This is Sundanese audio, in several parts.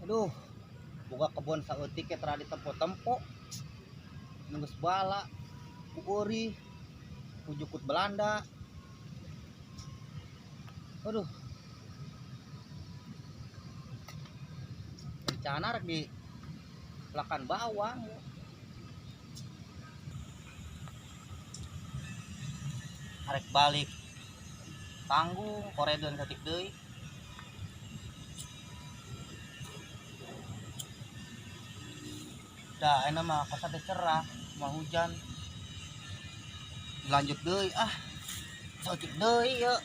Aduh, boga kebon saeutik ge tara ditempo-tempo. Nunggus bala, ku eurih, ku jukut Belanda. Aduh. Rencana rek di pelakan bawang. Arek balik tanggung koredeun saeutik deui. Dah enak mah kosa teh cerah, mah hujan. Lanjut deui ah. Saeutik deui yeuh.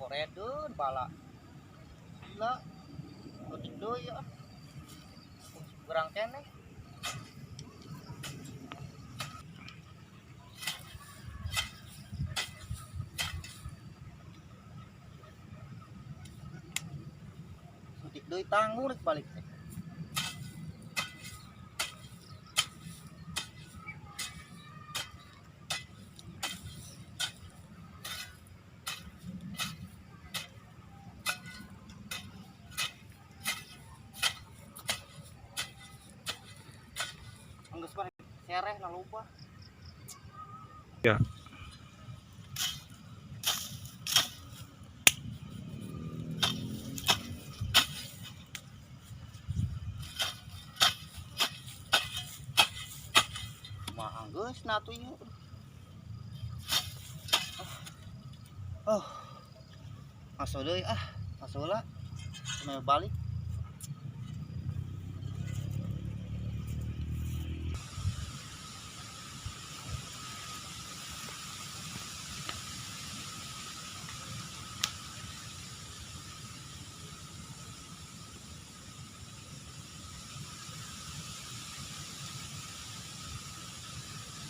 Koredeun bala. Gila. Saeutik deui ah. Kurang keneh. Saeutik deui tanggung rek balik teh. Geus mah sereh na lupa. Ya. Mah geus na atuh ieu. Oh. Masuk deui ah, masuk heula. Sampai balik.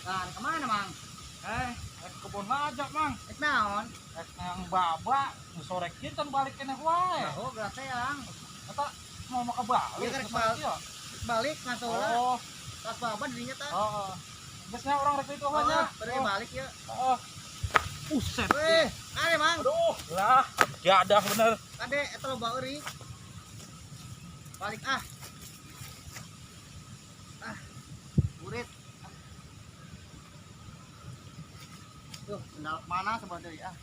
Nah, kemana, Mang? Rek kebon aja, Mang. Rek naon? Rek nang baba, nu sore kieu can balik keneh wae. Nah, oh, gerak teang. Eta mau maka balik. Iya, rek nu sore kieu. Balik masuk heula. Oh, Tas baba dirinya tah. heeh. Geus nya urang rek itu Oh, nya. bari balik ya. Heeh. Buset. Weh, kade, Mang. Aduh, lah, jadah bener. Kade eta loba eurik. Balik ah. Ah. Burit. Tuh, sendal mana sebelah deui ah.